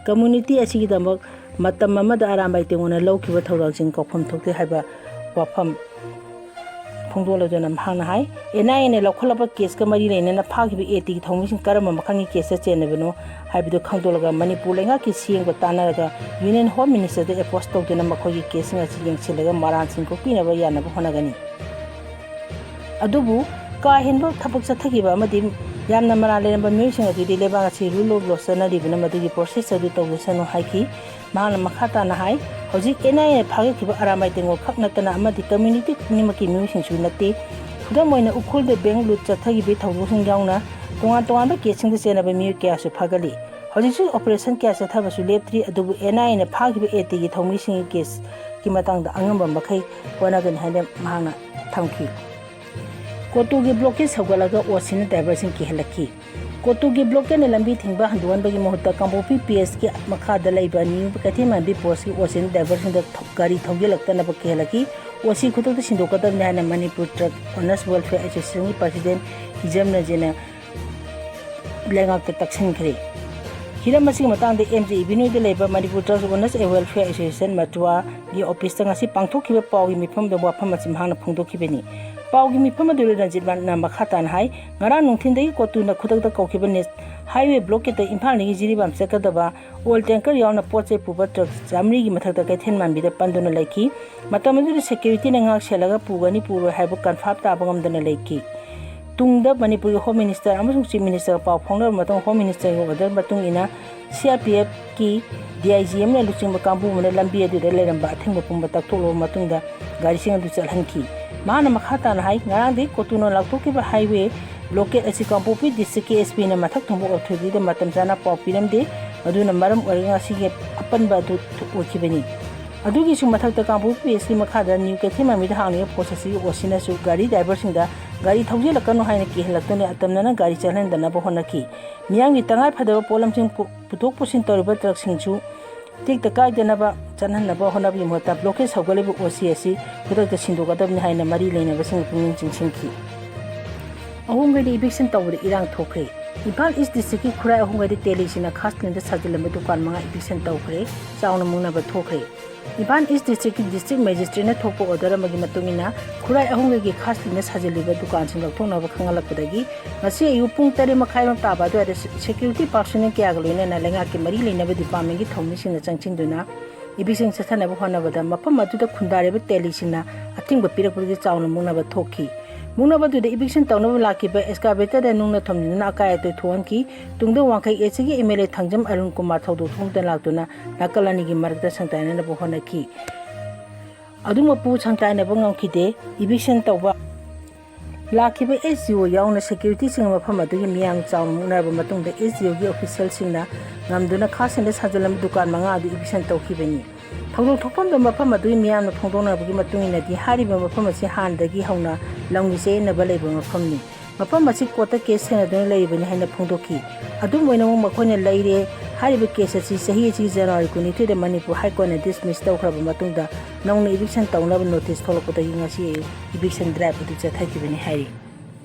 Community ꯑꯁꯤꯒꯤꯗꯃꯛ ꯃꯇꯝ ꯑꯃꯗ ꯑꯔꯥꯝꯕꯥꯏ ꯇꯦꯡꯒꯣꯜꯅ ꯂꯧꯈꯤꯕ ꯊꯧꯗꯥꯡꯁꯤꯡ ꯀꯥꯎꯐꯝ ꯊꯣꯛꯇꯦ ꯍꯥꯏꯕ ꯋꯥꯐꯝ ꯐꯣꯡꯗꯣꯛꯂꯗꯨꯅ ꯃꯍꯥꯛꯅ ꯍꯥꯏ, N I A ꯅ ꯂꯧꯈꯠꯂꯕ case ꯀ ꯃꯔꯤ ꯂꯩꯅꯅ ꯐꯥꯈꯤꯕ A T ꯒꯤ ꯊꯧꯃꯤꯁꯤꯡ ꯀꯔꯝꯕ ꯃꯈꯜꯒꯤ case ꯇ ꯆꯦꯟꯅꯕꯅꯣ ꯍꯥꯏꯕꯗꯨ ꯈꯪꯗꯣꯛꯂꯒ ꯃꯅꯤꯄꯨꯔ ꯂꯩꯉꯥꯛꯀꯤ ꯁꯤꯌꯦꯡꯕ ꯇꯥꯟꯅꯔꯒ Union Home Minister ꯗ approach ꯇꯧꯗꯨꯅ ꯃꯈꯣꯏꯒꯤ case ꯁꯤꯡ ꯑꯁꯤ ꯌꯦꯡꯁꯤꯜꯂꯒ ꯃꯔꯥꯟꯁꯤꯡ ꯀꯣꯛꯄꯤꯅꯕ ꯌꯥꯅꯕ ꯍꯣꯠꯅꯒꯅꯤ꯫ ꯑꯗꯨꯕꯨ ꯀꯥ ꯍꯦꯟꯕ ꯊꯕꯛ ꯆꯠꯊꯈꯤꯕ ꯑꯃꯗꯤ ꯌꯥꯝꯅ ꯃꯔꯥꯜ ꯂꯩꯔꯝꯕ ꯃꯤꯑꯣꯏꯁꯤꯡ ꯑꯗꯨꯗꯤ ꯂꯩꯕꯥꯛ ꯑꯁꯤ rule of law ꯆꯠꯅꯔꯤꯕꯅ ꯃꯗꯨꯒꯤ process ꯑꯗꯨ ꯇꯧꯖꯁꯅꯨ ꯍꯥꯏꯈꯤ꯫ ꯃꯍꯥꯛꯅ ꯃꯈꯥ ꯇꯥꯅ ꯍꯥꯏ, ꯍꯧꯖꯤꯛ N I A ꯅ ꯐꯥꯒꯠꯈꯤꯕ ꯑꯔꯥꯝꯕꯥꯏ ꯇꯦꯡꯒꯣꯜ ꯈꯛ ꯅꯠꯇꯅ ꯑꯃꯗꯤ community ꯈꯨꯗꯤꯡꯃꯛꯀꯤ ꯃꯤꯑꯣꯏꯁꯤꯡꯁꯨ ꯅꯠꯇꯦ꯫ ꯈꯨꯗꯝ ꯑꯣꯏꯅ ꯎꯈ꯭ꯔꯨꯜꯗ bank ꯂꯨꯠ ꯆꯠꯊꯈꯤꯕꯒꯤ ꯊꯧꯗꯣꯛꯁꯤꯡ ꯌꯥꯎꯅ ꯇꯣꯉꯥꯟ ꯇꯣꯉꯥꯟꯕ case ꯁꯤꯡꯗ ꯆꯦꯟꯅꯕ ꯃꯤꯑꯣꯏ ꯀꯌꯥꯁꯨ ꯐꯥꯒꯠꯂꯤ꯫ ꯍꯧꯖꯤꯛꯁꯨ operation ꯀꯌꯥ ꯆꯠꯊꯕꯁꯨ ꯂꯦꯞꯇ꯭ꯔꯤ, ꯑꯗꯨꯕꯨ N I A ꯅ ꯐꯥꯈꯤꯕ A T ꯒꯤ ꯊꯧꯃꯤꯁꯤꯡꯒꯤ case ꯀꯤ ꯃꯇꯥꯡꯗ ꯑꯉꯝꯕ ꯃꯈꯩ ꯍꯣꯠꯅꯒꯅꯤ ꯍꯥꯏꯅ ꯃꯍꯥꯛꯅ ꯊꯝꯈꯤ꯫ ꯀꯣꯇꯨꯒꯤ ꯕ꯭ꯂꯣꯀꯦꯠ ꯁꯧꯒꯠꯂꯒ ꯑꯣ ꯁꯤꯅ ꯗ꯭ꯔꯥꯏꯚꯔꯁꯤꯡ ꯀꯤꯍꯜꯂꯛꯈꯤ꯫ ꯀꯣꯇꯨꯒꯤ ꯕ꯭ꯂꯣꯀꯦꯠꯅ ꯂꯝꯕꯤ ꯊꯤꯡꯕ ꯍꯟꯗꯣꯛꯍꯟꯕꯒꯤ ꯃꯍꯨꯠꯇ ꯀꯥꯡꯄꯣꯛꯄꯤ ꯄꯤ ꯑꯦꯁꯀꯤ ꯃꯈꯥꯗ ꯂꯩꯕ ꯅ꯭ꯌꯨ ꯀꯩꯊꯦꯜꯃꯥꯟꯕꯤ ꯄꯣꯁꯀꯤ ꯑꯣ ꯁꯤꯅ ꯗ꯭ꯔꯥꯏꯚꯔꯁꯤꯡꯗ ꯊꯧ-, ꯒꯥꯔꯤ ꯊꯧꯖꯤꯜꯂꯛꯇꯅꯕ ꯀꯤꯍꯜꯂꯛꯈꯤ꯫ ꯑꯣ ꯁꯤ ꯈꯨꯗꯛꯇ ꯁꯤꯟꯗꯣꯛꯀꯗꯕꯅꯤ ꯍꯥꯏꯅ ꯃꯅꯤꯄꯨꯔ ꯇ꯭ꯔꯛ ꯑꯣꯅꯔꯁ ꯋꯦꯜꯐꯤꯌꯔ ꯑꯦꯁꯣꯁꯤꯌꯦꯁꯟꯒꯤ ꯄ꯭ꯔꯁꯤꯗꯦꯟ ꯍꯤꯖꯝ ꯔꯟꯖꯟꯅ ꯂꯩꯉꯥꯛꯇ ꯇꯛꯁꯤꯟꯈ꯭ꯔꯦ꯫ ꯍꯤꯔꯝ ꯑꯁꯤꯒꯤ ꯃꯇꯥꯡꯗ ꯑꯦꯝ ꯖꯦ ꯏꯚꯤꯅ꯭ꯌꯨꯗ ꯂꯩꯕ Manipur truck owners welfare association ꯃꯇꯨꯋꯥꯒꯤ ꯑꯣꯐꯤꯁꯇ ꯉꯁꯤ ꯄꯥꯡꯊꯣꯛꯈꯤꯕ ꯄꯥꯎꯒꯤ ꯃꯤꯐꯝꯗ ꯋꯥꯐꯝ ꯑꯁꯤ ꯃꯍꯥꯛꯅ ꯐꯣꯡꯗꯣꯛꯈꯤꯕꯅꯤ꯫ ꯄꯥꯎꯒꯤ ꯃꯤꯐꯝ ꯑꯗꯨꯗ ꯔꯟꯖꯤꯠꯅ ꯃꯈꯥ ꯇꯥꯅ ꯍꯥꯏ, ꯉꯔꯥꯡ ꯅꯨꯡꯊꯤꯜꯗꯒꯤ ꯀꯣꯇꯨꯅ ꯈꯨꯗꯛꯇ ꯀꯧꯈꯤꯕ ꯅꯦꯁ-, ꯍꯥꯏꯋꯦ ꯕ꯭ꯂꯣꯀꯦꯠꯇ ꯏꯝꯐꯥꯜꯗꯒꯤ ꯖꯤꯔꯤꯕꯥꯝ ꯆꯠꯀꯗꯕ ꯑꯣꯏꯜ ꯇꯦꯡꯀꯔ ꯌꯥꯎꯅ ꯄꯣꯠ ꯆꯩ ꯄꯨꯕ ꯇ꯭ꯔꯛ ꯆꯥꯃꯔꯤꯒꯤ ꯃꯊꯛꯇ ꯀꯩꯊꯦꯜ ꯃꯥꯟꯕꯤꯗ ꯄꯟꯗꯨꯅ ꯂꯩꯈꯤ꯫ ꯃꯇꯝ ꯑꯗꯨꯗ ꯁꯦꯀ꯭ꯌꯨꯔꯤꯇꯤꯅ ꯉꯥꯛ ꯁꯦꯜꯂꯒ ꯄꯨꯒꯅꯤ ꯄꯨꯔꯣꯏ ꯍꯥꯏꯕ ꯀꯟꯐꯥꯔꯝ ꯇꯥꯕ ꯉꯝꯗꯅ ꯂꯩꯈꯤ꯫ ꯇꯨꯡꯗ ꯃꯅꯤꯄꯨꯔꯒꯤ ꯍꯣꯝ ꯃꯤꯅꯤꯁꯇꯔ ꯑꯃꯁꯨꯡ ꯆꯤꯐ ꯃꯤꯅꯤꯁꯇꯔꯒ ꯄꯥꯎ ꯐꯥꯎꯅꯔꯕ ꯃꯇꯨꯡ ꯍꯣꯝ ꯃꯤꯅꯤꯁꯇꯔꯒꯤ ꯑꯣꯔꯗꯔ ꯃꯇꯨꯡ ꯏꯟꯅ ꯁꯤ R P ꯑꯦꯐꯀꯤ D I G ꯑꯃꯅ ꯂꯨꯆꯤꯡꯕ ꯀꯥꯡꯕꯨ ꯑꯃꯅ ꯂꯝꯕꯤ ꯑꯗꯨꯗ ꯂꯩꯔꯝꯕ ꯑꯊꯤꯡꯕ ꯄꯨꯝꯕ ꯇꯛꯊꯣꯛꯂꯕ ꯃꯇꯨꯡꯗ ꯒꯥꯔꯤꯁꯤꯡ ꯑꯗꯨ ꯆꯠꯍꯟꯈꯤ꯫ ꯃꯍꯥꯛꯅ ꯃꯈꯥ ꯇꯥꯅ ꯍꯥꯏ, ꯉꯔꯥꯡꯗꯒꯤ ꯀꯣꯇꯨꯅ ꯂꯥꯎꯊꯣꯛꯈꯤꯕ ꯍꯥꯏꯋꯦ ꯕ꯭ꯂꯣꯀꯦꯠ ꯑꯁꯤ ꯀꯥꯡꯄꯣꯛꯄꯤ ꯗꯤꯁꯇ꯭ꯔꯤꯛꯀꯤ ꯑꯦꯁ ꯄꯤꯅ ꯃꯊꯛ ꯊꯣꯡꯕ ꯑꯣꯊꯣꯔꯤꯇꯤꯗ ꯃꯇꯝ ꯆꯥꯅ ꯄꯥꯎ ꯄꯤꯔꯝꯗꯦ꯫ ꯃꯗꯨꯅ ꯃꯔꯝ ꯑꯣꯏꯔꯒ ꯉꯁꯤꯒꯤ ꯑꯄꯟꯕ ꯑꯗꯨ ꯑꯣꯏꯈꯤꯕꯅꯤ꯫ ꯑꯗꯨꯒꯤꯁꯨ ꯃꯊꯛꯇ ꯀꯥꯡꯄꯣꯛꯄꯤ ꯄꯤ ꯑꯦꯁꯀꯤ ꯃꯈꯥꯗ ꯅ꯭ꯌꯨ ꯀꯩꯊꯦꯜꯃꯥꯟꯕꯤꯗ ꯍꯥꯡꯂꯤꯕ ꯄꯣꯁ ꯑꯁꯤꯒꯤ ꯑꯣ ꯁꯤꯅꯁꯨ ꯒꯥꯔꯤ ꯗ꯭ꯔꯥꯏꯚꯔꯁꯤꯡꯗ ꯒꯥꯔꯤ ꯊꯧꯖꯤꯜꯂꯛꯀꯅꯨ ꯍꯥꯏꯅ ꯀꯤꯍꯜꯂꯛꯇꯨꯅ ꯑꯇꯝꯅꯅ ꯒꯥꯔꯤ ꯆꯠꯍꯟꯗꯅꯕ ꯍꯣꯠꯅꯈꯤ꯫ ꯃꯤꯌꯥꯝꯒꯤ ꯇꯉꯥꯏ ꯐꯗꯕ ꯄꯣꯠꯂꯝꯁꯤꯡ ꯄꯨ-, ꯄꯨꯊꯣꯛ ꯄꯨꯁꯤꯟ ꯇꯧꯔꯤꯕ ꯇ꯭ꯔꯛꯁꯤꯡꯁꯨ ꯇꯦꯛꯇ ꯀꯥꯏꯗꯅꯕ ꯆꯠꯍꯟꯅꯕ ꯍꯣꯠꯅꯕꯒꯤ ꯃꯍꯨꯠꯇ ꯕ꯭ꯂꯣꯀꯦꯠ ꯁꯧꯒꯠꯂꯤꯕ ꯑꯣ ꯁꯤ ꯑꯁꯤ ꯈꯨꯗꯛꯇ ꯁꯤꯟꯗꯣꯛꯀꯗꯕꯅꯤ ꯍꯥꯏꯅ ꯃꯔꯤ ꯂꯩꯅꯕꯁꯤꯡꯅ ꯄꯨꯛꯅꯤꯡ ꯆꯤꯡꯁꯤꯟꯈꯤ꯫ ꯑꯍꯣꯡꯒꯩꯗ ꯏꯚꯤꯛꯁꯟ ꯇꯧꯕꯗ ꯏꯔꯥꯡ ꯊꯣꯛꯈ꯭ꯔꯦ꯫ ꯏꯝꯐꯥꯜ ꯏꯁ ꯗꯤꯁꯇ꯭ꯔꯤꯛꯀꯤ ꯈꯨꯔꯥꯏ ꯑꯍꯣꯡꯒꯩꯗ ꯇꯦꯂꯤꯁꯤꯡꯅ ꯈꯥꯁ ꯂꯤꯟꯗ ꯁꯥꯖꯤꯜꯂꯝꯕ ꯗꯨꯀꯥꯟ ꯃꯉꯥ ꯏꯚꯤꯛꯁꯟ ꯇꯧꯈ꯭ꯔꯦ꯫ ꯆꯥꯎꯅ ꯃꯨꯛꯅꯕ ꯊꯣꯛꯈ꯭ꯔꯦ꯫ ꯏꯝꯐꯥꯜ ꯏꯁ ꯗꯤꯁꯇ꯭ꯔꯤꯛꯀꯤ ꯗꯤꯁꯇ꯭ꯔꯤꯛ ꯃꯦꯖꯤꯁꯇ꯭ꯔꯦꯠꯅ ꯊꯣꯛꯄ ꯑꯣꯔꯗꯔ ꯑꯃꯒꯤ ꯃꯇꯨꯡ ꯏꯟꯅ ꯈꯨꯔꯥꯏ ꯑꯍꯣꯡꯒꯩꯒꯤ ꯈꯥꯁ ꯂꯤꯟꯗ ꯁꯥꯖꯤꯜꯂꯤꯕ ꯗꯨꯀꯥꯟꯁꯤꯡ ꯂꯧꯊꯣꯛꯅꯕ ꯈꯪꯍꯜꯂꯛꯄꯗꯒꯤ ꯉꯁꯤ ꯑꯌꯨꯛ ꯄꯨꯡ ꯇꯔꯦꯠ ꯃꯈꯥꯏꯔꯣꯝ ꯇꯥꯕ ꯑꯗꯨꯋꯥꯏꯗ ꯁꯦ-, ꯁꯦꯀ꯭ꯌꯨꯔꯤꯇꯤ ꯄꯥꯔꯁꯣꯅꯦꯜ ꯀꯌꯥꯒ ꯂꯣꯏꯅꯅ ꯂꯩꯉꯥꯛꯀꯤ ꯃꯔꯤ ꯂꯩꯅꯕ ꯗꯤꯄꯥꯔꯠꯃꯦꯟꯒꯤ ꯊꯧꯃꯤꯁꯤꯡꯅ ꯆꯪꯁꯤꯟꯗꯨꯅ ꯏꯚꯤꯛꯁꯟ ꯆꯠꯊꯅꯕ ꯍꯣꯠꯅꯕꯗ ꯃꯐꯝ ꯑꯗꯨꯗ ꯈꯨꯟꯗꯥꯔꯤꯕ ꯇꯦꯂꯤꯁꯤꯡꯅ ꯑꯊꯤꯡꯕ ꯄꯤꯔꯛꯄꯗꯒꯤ ꯆꯥꯎꯅ ꯃꯨꯛꯅꯕ ꯊꯣꯛꯈꯤ꯫ ꯃꯨꯛꯅꯕꯗꯨꯗ ꯏꯚꯤꯛꯁꯟ ꯇꯧꯅꯕ ꯂꯥꯛꯈꯤꯕ ꯑꯦꯛꯁꯀꯥꯚꯦꯇꯔꯗ ꯅꯨꯡꯅ ꯊꯣꯝꯖꯤꯟꯗꯨꯅ ꯑꯀꯥꯏ ꯑꯇꯣꯏ ꯊꯣꯛꯍꯟꯈꯤ꯫ ꯇꯨꯡꯗ ꯋꯥꯡꯈꯩ ꯑꯦꯁꯤꯒꯤ M L A Thangjam Arun Kumar ꯊꯧꯗꯣꯛ ꯊꯣꯛꯇꯨꯅ ꯂꯥꯛꯇꯨꯅ ꯅꯥꯀꯜ ꯑꯅꯤꯒꯤ ꯃꯔꯛꯇ ꯁꯪꯇꯥꯏꯅꯅꯕ ꯍꯣꯠꯅꯈꯤ꯫ ꯑꯗꯨꯃꯛꯄꯨ ꯁꯪꯇꯥꯏꯅꯕ ꯉꯝꯈꯤꯗꯦ꯫ ꯏꯚꯤꯛꯁꯟ ꯇꯧꯕ ꯂꯥꯛꯈꯤꯕ ꯑꯦꯁ ꯗꯤ ꯑꯣ ꯌꯥꯎꯅ ꯁꯦꯀ꯭ꯌꯨꯔꯤꯇꯤꯁꯤꯡꯅ ꯃꯐꯝ ꯑꯗꯨꯒꯤ ꯃꯤꯌꯥꯝ ꯆꯥꯎꯅ ꯃꯨꯛꯅꯔꯕ ꯃꯇꯨꯡꯗ ꯑꯦꯁ ꯗꯤ ꯑꯣꯒꯤ ꯑꯣꯐꯤꯁꯤꯌꯦꯜꯁꯤꯡꯅ ꯉꯝꯗꯨꯅ ꯈꯥꯁ ꯂꯤꯟꯗ ꯁꯥꯖꯤꯜꯂꯝꯕ ꯗꯨꯀꯥꯟ ꯃꯉꯥ ꯑꯗꯨ ꯏꯚꯤꯛꯁꯟ ꯇꯧꯈꯤꯕꯅꯤ꯫ ꯊꯧꯗꯣꯛ ꯊꯣꯛꯐꯝꯗ ꯃꯐꯝ ꯑꯗꯨꯒꯤ ꯃꯤꯌꯥꯝꯅ ꯐꯣꯡꯗꯣꯛꯅꯕꯒꯤ ꯃꯇꯨꯡ ꯏꯟꯅꯗꯤ, ꯍꯥꯏꯔꯤꯕ ꯃꯐꯝ ꯑꯁꯤ ꯍꯥꯟꯅꯗꯒꯤ ꯍꯧꯅ ꯂꯝꯒꯤ ꯆꯌꯦꯠꯅꯕ ꯂꯩꯕ ꯃꯐꯝꯅꯤ꯫ ꯃꯐꯝ ꯑꯁꯤ ꯀꯣꯔꯠꯇ ꯀꯦꯁ ꯊꯦꯡꯅꯗꯨꯅ ꯂꯩꯔꯤꯕꯅꯤ ꯍꯥꯏꯅ ꯐꯣꯡꯗꯣꯛꯈꯤ꯫ ꯑꯗꯨꯝ ꯑꯣꯏꯅꯃꯛ, ꯃꯈꯣꯏꯅ ꯂꯩꯔꯦ ꯍꯥꯏꯔꯤꯕ ꯀꯦꯁ ꯑꯁꯤ ꯆꯍꯤ ꯑꯁꯤꯒꯤ ꯖꯅꯋꯥꯔꯤ ꯀꯨꯟꯅꯤꯊꯣꯏꯗ ꯃꯅꯤꯄꯨꯔ ꯍꯥꯏ ꯀꯣꯔꯠꯅ ꯗꯤꯁꯃꯤꯁ ꯇꯧꯈ꯭ꯔꯕ ꯃꯇꯨꯡꯗ ꯅꯧꯅ ꯏꯚꯤꯛꯁꯟ ꯇꯧꯅꯕ ꯅꯣꯇꯤꯁ ꯊꯣꯛꯂꯛꯄꯗꯒꯤ ꯉꯁꯤ ꯑꯌꯨꯛ ꯏꯚꯤꯛꯁꯟ ꯗ꯭ꯔꯥꯏꯚ ꯑꯗꯨ ꯆꯠꯊꯈꯤꯕꯅꯤ ꯍꯥꯏꯔꯤ꯫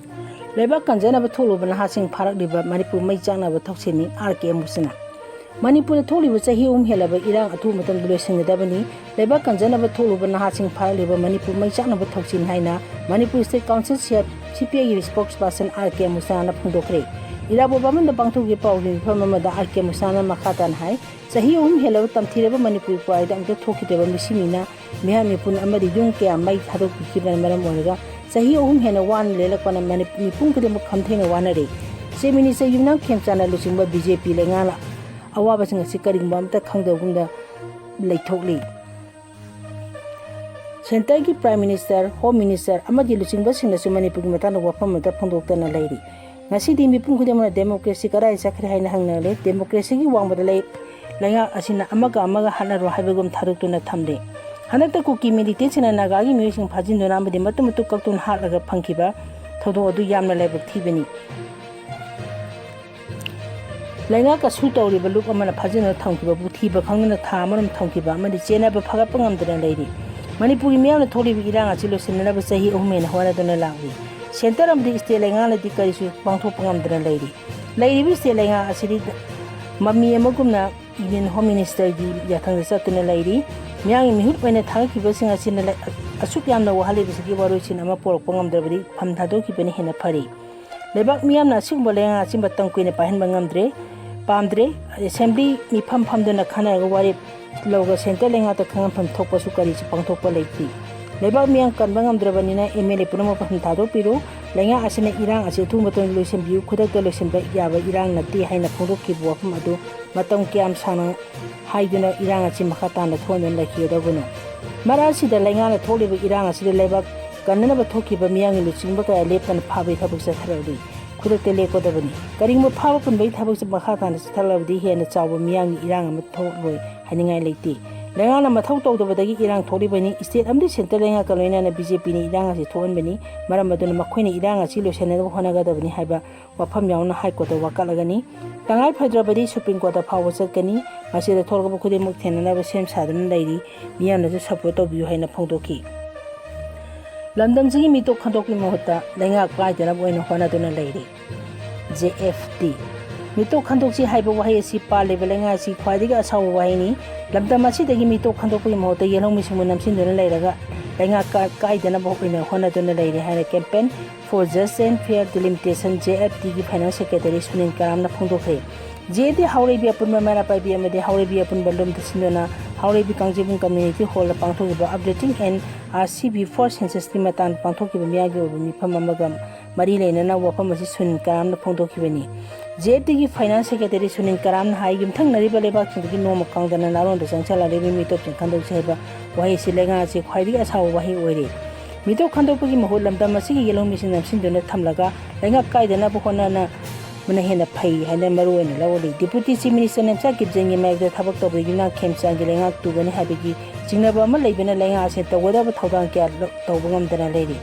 ꯂꯩꯕꯥꯛ ꯀꯟꯖꯅꯕ ꯊꯣꯛꯂꯨꯕ ꯅꯍꯥꯁꯤꯡ ꯐꯥꯔꯛꯂꯤꯕ ꯃꯅꯤꯄꯨꯔ ꯃꯩ ꯆꯥꯛꯅꯕ ꯊꯧꯁꯤꯜꯅꯤ ꯑꯥꯔ ꯀꯦ ꯑꯃꯨꯁꯅꯥ꯫ ꯃꯅꯤꯄꯨꯔꯗ ꯊꯣꯛꯂꯤꯕ ꯆꯍꯤ ꯑꯍꯨꯝ ꯍꯦꯜꯂꯕ ꯏꯔꯥꯡ ꯑꯊꯨꯕ ꯃꯇꯝꯗ ꯂꯣꯏꯁꯤꯟꯒꯗꯕꯅꯤ꯫ ꯂꯩꯕꯥꯛ ꯀꯟꯖꯅꯕ ꯊꯣꯛꯂꯨꯕ ꯅꯍꯥꯁꯤꯡ ꯐꯥꯔꯛꯂꯤꯕ ꯃꯅꯤꯄꯨꯔ ꯃꯩ ꯆꯥꯛꯅꯕ ꯊꯧꯁꯤꯜ ꯍꯥꯏꯅ Manipur state council, C I, ꯁꯤ ꯄꯤ ꯑꯥꯏꯒꯤ ꯁ꯭ꯄꯣꯛꯁ ꯄꯥꯔꯁꯟ ꯑꯥꯔ ꯀꯦ ꯑꯃꯨꯁꯅꯥꯅ ꯐꯣꯡꯗꯣꯛꯈ꯭ꯔꯦ꯫ ꯏꯔꯥꯕꯣꯠ ꯕꯥꯃꯟꯗ ꯄꯥꯡꯊꯣꯛꯈꯤꯕ ꯄꯥꯎꯒꯤ ꯃꯤꯐꯝ ꯑꯃꯗ ꯑꯥꯔ ꯀꯦ ꯑꯃꯨꯁꯅꯥꯅ ꯃꯈꯥ ꯇꯥꯅ ꯍꯥꯏ, ꯆꯍꯤ ꯑꯍꯨꯝ ꯍꯦꯜꯂꯕ ꯇꯝꯊꯤꯔꯕ ꯃꯅꯤꯄꯨꯔꯒꯤ ꯄꯨꯋꯥꯔꯤꯗ ꯑꯃꯨꯛꯇ ꯊꯣꯛꯈꯤꯗ꯭ꯔꯕ ꯃꯤꯁꯤꯡꯅꯤꯅ ꯃꯤꯍꯥꯠ ꯃꯤꯄꯨꯟ ꯑꯃꯗꯤ ꯌꯨꯝ ꯀꯌꯥ ꯃꯩ ꯊꯥꯗꯣꯛꯄꯤꯈꯤꯕꯅ ꯃꯔꯝ ꯑꯣꯏꯔꯒ ꯆꯍꯤ ꯑꯍꯨꯝ ꯍꯦꯟꯅ ꯋꯥꯅ ꯂꯦꯜꯂꯛꯄꯅ ꯃꯅꯤ-, ꯃꯤꯄꯨꯝ ꯈꯨꯗꯤꯡꯃꯛ ꯈꯝꯊꯦꯡꯅ ꯋꯥꯅꯔꯤ꯫ ꯆꯤꯐ ꯃꯤꯅꯤꯁꯇꯔ ꯌꯨꯝꯅꯥꯝ ꯈꯦꯝꯆꯥꯟꯅ ꯂꯨꯆꯤꯡꯕ ꯕꯤ ꯖꯦ ꯄꯤ ꯂꯩꯉꯥꯛꯅ ꯑꯋꯥꯕꯁꯤꯡ ꯑꯁꯤ ꯀꯔꯤꯒꯨꯝꯕ ꯑꯃꯠꯇ ꯈꯪꯗꯕꯒꯨꯝꯅ ꯂꯩꯊꯣꯛꯂꯤ꯫ ꯁꯦꯟꯇꯔꯒꯤ ꯄ꯭ꯔꯥꯏꯝ ꯃꯤꯅꯤꯁꯇꯔ, ꯍꯣꯝ ꯃꯤꯅꯤꯁꯇꯔ ꯑꯃꯗꯤ ꯂꯨꯆꯤꯡꯕꯁꯤꯡꯅꯁꯨ ꯃꯅꯤꯄꯨꯔꯒꯤ ꯃꯇꯥꯡꯗ ꯋꯥꯐꯝ ꯑꯃꯠꯇ ꯐꯣꯡꯗꯣꯛꯇꯅ ꯂꯩꯔꯤ꯫ ꯉꯁꯤꯗꯤ ꯃꯤꯄꯨꯝ ꯈꯨꯗꯤꯡꯃꯛꯅ ꯗꯦꯃꯣꯀ꯭ꯔꯦꯁꯤ ꯀꯗꯥꯏ ꯆꯠꯈ꯭ꯔꯦ ꯍꯥꯏꯅ ꯍꯪꯅꯔꯦ꯫ ꯗꯦꯃꯣꯀ꯭ꯔꯦꯁꯤꯒꯤ ꯋꯥꯡꯃꯗ ꯂꯩ, ꯂꯩꯉꯥꯛ ꯑꯁꯤꯅ ꯑꯃꯒ ꯑꯃꯒ ꯍꯥꯠꯅꯔꯣ ꯍꯥꯏꯕꯒꯨꯝ ꯊꯥꯗꯣꯛꯇꯨꯅ ꯊꯝꯂꯦ꯫ ꯍꯟꯗꯛꯇ ꯀꯨꯀꯤ ꯃꯤꯂꯤꯇꯦꯟꯁꯤꯡꯅ ꯅꯥꯒꯥꯒꯤ ꯃꯤꯑꯣꯏꯁꯤꯡ ꯐꯥꯖꯤꯟꯗꯨꯅ ꯑꯃꯗꯤ ꯃꯇꯨ ꯃꯇꯨ ꯀꯛꯇꯨꯅ ꯍꯥꯠꯂꯒ ꯐꯪꯈꯤꯕ ꯊꯧꯗꯣꯛ ꯑꯗꯨ ꯌꯥꯝꯅ ꯂꯥꯏꯕꯛ ꯊꯤꯕꯅꯤ꯫ ꯂꯩꯉꯥꯛ ꯑꯁꯨ ꯇꯧꯔꯤꯕ ꯂꯨꯞ ꯑꯃꯅ ꯐꯥꯖꯤꯟꯗꯨꯅ ꯊꯝꯈꯤꯕꯕꯨ ꯊꯤꯕ ꯈꯪꯗꯅ ꯊꯥ ꯑꯃꯔꯣꯝ ꯊꯝꯈꯤꯕ ꯑꯃꯗꯤ ꯆꯦꯟꯅꯕ ꯐꯒꯠꯄ ꯉꯝꯗꯅ ꯂꯩꯔꯤ꯫ ꯃꯅꯤꯄꯨꯔꯒꯤ ꯃꯤꯌꯥꯝꯅ ꯊꯣꯛꯂꯤꯕ ꯏꯔꯥꯡ ꯑꯁꯤ ꯂꯣꯏꯁꯤꯟꯅꯅꯕ ꯆꯍꯤ ꯑꯍꯨꯝ ꯍꯦꯟꯅ ꯍꯣꯠꯅꯗꯨꯅ ꯂꯥꯛꯂꯤ꯫ ꯁꯦꯟꯇꯔ ꯑꯃꯗꯤ ꯁ꯭ꯇꯦꯠ ꯂꯩꯉꯥꯛꯅꯗꯤ ꯀꯔꯤꯁꯨ ꯄꯥꯡꯊꯣꯛꯄ ꯉꯝꯗꯅ ꯂꯩꯔꯤ꯫ ꯂꯩꯔꯤꯕ ꯁ꯭ꯇꯦꯠ ꯂꯩꯉꯥꯛ ꯑꯁꯤꯗꯤ ꯃꯃꯤ ꯑꯃꯒꯨꯝꯅ ꯌꯨꯅꯤꯌꯟ ꯍꯣꯝ ꯃꯤꯅꯤꯁꯇꯔꯒꯤ ꯌꯥꯊꯪꯗ ꯆꯠꯇꯨꯅ ꯂꯩꯔꯤ꯫ ꯃꯤꯌꯥꯝꯒꯤ ꯃꯤꯍꯨꯠ ꯑꯣꯏꯅ ꯊꯥꯒꯠꯈꯤꯕꯁꯤꯡ ꯑꯁꯤꯅ ꯂꯩ-, ꯑꯁꯨꯛ ꯌꯥꯝꯅ ꯋꯥꯍꯜꯂꯤꯕꯁꯤꯒꯤ ꯋꯥꯔꯣꯏꯁꯤꯟ ꯑꯃ ꯄꯣꯔꯛꯄ ꯉꯝꯗ꯭ꯔꯕꯗꯤ ꯐꯝ ꯊꯥꯗꯣꯛꯈꯤꯕꯅ ꯍꯦꯟꯅ ꯐꯔꯤ꯫ ꯂꯩꯕꯥꯛ ꯃꯤꯌꯥꯝꯅ ꯑꯁꯤꯒꯨꯝꯕ ꯂꯩꯉꯥꯛ ꯑꯁꯤ ꯃꯇꯝ ꯀꯨꯏꯅ ꯄꯥꯏꯍꯟꯕ ꯉꯝꯗ꯭ꯔꯦ, ꯄꯥꯝꯗ꯭ꯔꯦ꯫ ꯑꯦꯁꯦꯝꯕ꯭ꯂꯤ ꯃꯤꯐꯝ ꯐꯝꯗꯨꯅ ꯈꯟꯅꯔꯒ ꯋꯥꯔꯦꯞ ꯂꯧꯔꯒ ꯁꯦꯟꯇꯔ ꯂꯩꯉꯥꯛꯇ ꯈꯪꯍꯟꯐꯝ ꯊꯣꯛꯄꯁꯨ ꯀꯔꯤꯁꯨ ꯄꯥꯡꯊꯣꯛꯄ ꯂꯩꯇꯦ꯫ ꯂꯩꯕꯥꯛ ꯃꯤꯌꯥꯝ ꯀꯟꯕ ꯉꯝꯗ꯭ꯔꯕꯅꯤꯅ ꯑꯦꯝ ꯑꯦꯜ ꯑꯦ ꯄꯨꯝꯅꯃꯛ ꯐꯝ ꯊꯥꯗꯣꯛꯄꯤꯔꯨ꯫ ꯂꯩꯉꯥꯛ ꯑꯁꯤꯅ ꯏꯔꯥꯡ ꯑꯁꯤ ꯑꯊꯨꯕ ꯃꯇꯝꯗ ꯂꯣꯏꯁꯤꯟꯕꯤꯌꯨ, ꯈꯨꯗꯛꯇ ꯂꯣꯏꯁꯤꯟꯕ ꯌꯥꯕ ꯏꯔꯥꯡ ꯅꯠꯇꯦ ꯍꯥꯏꯅ ꯐꯣꯡꯗꯣꯛꯈꯤꯕ ꯋꯥꯐꯝ ꯑꯗꯨ ꯃꯇꯝ ꯀꯌꯥꯝ ꯁꯥꯡꯅ ꯍꯥꯏꯗꯨꯅ ꯏꯔꯥꯡ ꯑꯁꯤ ꯃꯈꯥ ꯇꯥꯅ ꯊꯣꯛꯍꯟꯗꯨꯅ ꯂꯩꯈꯤꯒꯗꯧꯕꯅꯣ? ꯃꯔꯛ ꯑꯁꯤꯗ ꯂꯩꯉꯥꯛꯅ ꯊꯣꯛꯂꯤꯕ ꯏꯔꯥꯡ ꯑꯁꯤꯗ ꯂꯩꯕꯥꯛ ꯀꯟꯅꯅꯕ ꯊꯣꯛꯈꯤꯕ ꯃꯤꯌꯥꯝꯒꯤ ꯂꯨꯆꯤꯡꯕ ꯀꯌꯥ ꯂꯦꯞꯇꯅ ꯐꯥꯕꯒꯤ ꯊꯕꯛ ꯆꯠꯊꯔꯛꯂꯤ꯫ ꯈꯨꯗꯛꯇ ꯂꯦꯞꯀꯗꯕꯅꯤ꯫ ꯀꯔꯤꯒꯨꯝꯕ ꯐꯥꯕ ꯄꯨꯟꯕꯒꯤ ꯊꯕꯛꯁꯤ ꯃꯈꯥ ꯇꯥꯅ ꯆꯠꯊꯔꯛꯂꯕꯗꯤ ꯍꯦꯟꯅ ꯆꯥꯎꯕ ꯃꯤꯌꯥꯝꯒꯤ ꯏꯔꯥꯡ ꯑꯃ ꯊꯣꯛꯂꯣꯏ ꯍꯥꯏꯅꯤꯡꯉꯥꯏ ꯂꯩꯇꯦ꯫ ꯂꯩꯉꯥꯛꯅ ꯃꯊꯧ ꯇꯧꯗꯕꯗꯒꯤ ꯏꯔꯥꯡ ꯊꯣꯛꯂꯤꯕꯅꯤ꯫ ꯁ꯭ꯇꯦꯠ ꯑꯃꯗꯤ ꯁꯦꯟꯇꯔ ꯂꯩꯉꯥꯛꯀ ꯂꯣꯏꯅꯅ ꯕꯤ ꯖꯦ ꯄꯤꯅ ꯏꯔꯥꯡ ꯑꯁꯤ ꯊꯣꯛꯍꯟꯕꯅꯤ꯫ ꯃꯔꯝ ꯑꯗꯨꯅ ꯃꯈꯣꯏꯅ ꯏꯔꯥꯡ ꯑꯁꯤ ꯂꯣꯏꯁꯤꯟꯅꯕ ꯍꯣꯠꯅꯒꯗꯕꯅꯤ ꯍꯥꯏꯕ ꯋꯥꯐꯝ ꯌꯥꯎꯅ ꯍꯥꯏ ꯀꯣꯔꯠꯇ ꯋꯥꯀꯠꯂꯒꯅꯤ꯫ ꯇꯉꯥꯏ ꯐꯗ꯭ꯔꯕꯗꯤ ꯁꯨꯄ꯭ꯔꯤꯝ ꯀꯣꯔꯠꯇ ꯐꯥꯎꯕ ꯆꯠꯀꯅꯤ꯫ ꯃꯁꯤꯗ ꯊꯣꯛꯂꯛꯄ ꯈꯨꯗꯤꯡꯃꯛ ꯊꯦꯡꯅꯅꯕ ꯁꯦꯝ ꯁꯥꯗꯨꯅ ꯂꯩꯔꯤ꯫ ꯃꯤꯌꯥꯝꯅꯁꯨ ꯁꯄꯣꯔꯠ ꯇꯧꯕꯤꯌꯨ ꯍꯥꯏꯅ ꯐꯣꯡꯗꯣꯛꯈꯤ꯫ ꯂꯝꯗꯝꯁꯤꯒꯤ ꯃꯤꯇꯣꯞ ꯈꯟꯗꯣꯛꯄꯒꯤ ꯃꯍꯨꯠꯇ ꯂꯩꯉꯥꯛ ꯀꯥꯏꯗꯅꯕ ꯑꯣꯏꯅ ꯍꯣꯠꯅꯗꯨꯅ ꯂꯩꯔꯤ꯫ J F T. ꯃꯤꯇꯣꯞ ꯈꯟꯗꯣꯛꯁꯤ ꯍꯥꯏꯕ ꯋꯥꯍꯩ ꯑꯁꯤ ꯄꯥꯜꯂꯤꯕ ꯂꯩꯉꯥꯛ ꯑꯁꯤ ꯈ꯭ꯋꯥꯏꯗꯒꯤ ꯑꯁꯥꯎꯕ ꯋꯥꯍꯩꯅꯤ꯫ ꯂꯝꯗꯝ ꯑꯁꯤꯗꯒꯤ ꯃꯤꯇꯣꯞ ꯈꯟꯗꯣꯛꯄꯒꯤ ꯃꯍꯨꯠꯇ ꯌꯦꯜꯍꯧꯃꯤꯁꯤꯡꯕꯨ ꯅꯝꯁꯤꯟꯗꯨꯅ ꯂꯩꯔꯒ ꯂꯩꯉꯥꯛ ꯀꯥ-, ꯀꯥꯏꯗꯅꯕ ꯑꯣꯏꯅ ꯍꯣꯠꯅꯗꯨꯅ ꯂꯩꯔꯤ ꯍꯥꯏꯅ Campaign for Just and Fair Delimitation, J F ꯇꯤꯒꯤ ꯐꯥꯏꯅꯥꯟꯁ ꯁꯦꯀ꯭ꯔꯦꯇꯔꯤ ꯁꯨꯅꯤꯜ ꯀꯔꯥꯝꯅ ꯐꯣꯡꯗꯣꯛꯈ꯭ꯔꯦ꯫ ꯖꯦ ꯑꯦꯐ ꯇꯤ ꯍꯥꯎꯔꯩꯕꯤ ꯑꯄꯨꯟꯕ ꯃꯩꯔꯥ ꯄꯥꯏꯕꯤ ꯑꯃꯗꯤ ꯍꯥꯎꯔꯩꯕꯤ ꯑꯄꯨꯟꯕ ꯂꯨꯝꯗ ꯁꯤꯟꯗꯨꯅ ꯍꯥꯎꯔꯩꯕꯤ ꯀꯥꯡꯖꯩꯕꯨꯡ ꯀꯝꯃ꯭ꯌꯨꯅꯤꯇꯤ ꯍꯣꯜꯗ ꯄꯥꯡꯊꯣꯛꯈꯤꯕ Updating and R C B four Census-ꯀꯤ ꯃꯇꯥꯡꯗ ꯄꯥꯡꯊꯣꯛꯈꯤꯕ ꯃꯤꯌꯥꯝꯒꯤ ꯑꯣꯏꯕ ꯃꯤꯐꯝ ꯑꯃꯒ ꯃꯔꯤ ꯂꯩꯅꯅ ꯋꯥꯐꯝ ꯑꯁꯤ ꯁꯨꯅꯤꯜ ꯀꯔꯥꯝꯅ ꯐꯣꯡꯗꯣꯛꯈꯤꯕꯅꯤ꯫ ꯖꯦ ꯑꯦꯐ ꯇꯤꯒꯤ ꯐꯥꯏꯅꯥꯟꯁ ꯁꯦꯀ꯭ꯔꯦꯇꯔꯤ ꯁꯨꯅꯤꯜ ꯀꯔꯥꯝꯅ ꯍꯥꯏ, ꯌꯨꯝꯊꯪꯅꯔꯤꯕ ꯂꯩꯕꯥꯛꯁꯤꯡꯗꯒꯤ ꯅꯣꯡꯃ ꯀꯥꯡꯗꯅ ꯅꯥꯔꯣꯟꯗ ꯆꯪꯁꯤꯜꯂꯛꯂꯤꯕ ꯃꯤꯇꯣꯞꯁꯤꯡ ꯈꯟꯗꯣꯛꯁꯤ ꯍꯥꯏꯕ ꯋꯥꯍꯩ ꯑꯁꯤ ꯂꯩꯉꯥꯛ ꯑꯁꯤ ꯈ꯭ꯋꯥꯏꯗꯒꯤ ꯑꯁꯥꯎꯕ ꯋꯥꯍꯩ ꯑꯣꯏꯔꯦ꯫ ꯃꯤꯇꯣꯞ ꯈꯟꯗꯣꯛꯄꯒꯤ ꯃꯍꯨꯠ ꯂꯝꯗꯝ ꯑꯁꯤꯒꯤ ꯌꯦꯜꯍꯧꯃꯤꯁꯤꯡ ꯅꯝꯁꯤꯟꯗꯨꯅ ꯊꯝꯂꯒ ꯂꯩꯉꯥꯛ ꯀꯥꯏꯗꯅꯕ ꯍꯣꯠꯅꯅꯕꯅ ꯍꯦꯟꯅ ꯐꯩ ꯍꯥꯏꯅ ꯃꯔꯨ ꯑꯣꯏꯅ ꯂꯧꯔꯤ꯫ Deputy Chief Minister ꯅꯦꯝꯆꯥ ꯀꯤꯞꯖꯦꯟꯒꯤ ꯃꯥꯌꯣꯛꯇ ꯊꯕꯛ ꯇꯧꯕ ꯌꯨꯝꯅꯥꯝ ꯈꯦꯝꯆꯥꯟꯒꯤ ꯂꯩꯉꯥꯛ ꯇꯨꯒꯅꯤ ꯍꯥꯏꯕꯒꯤ ꯆꯤꯡꯅꯕ ꯑꯃ ꯂꯩꯕꯅ ꯂꯩꯉꯥꯛ ꯑꯁꯤꯅ ꯇꯧꯒꯗꯕ ꯊꯧꯗꯥꯡ ꯀꯌꯥ ꯂꯧ-, ꯇꯧꯕ ꯉꯝꯗꯅ ꯂꯩꯔꯤ꯫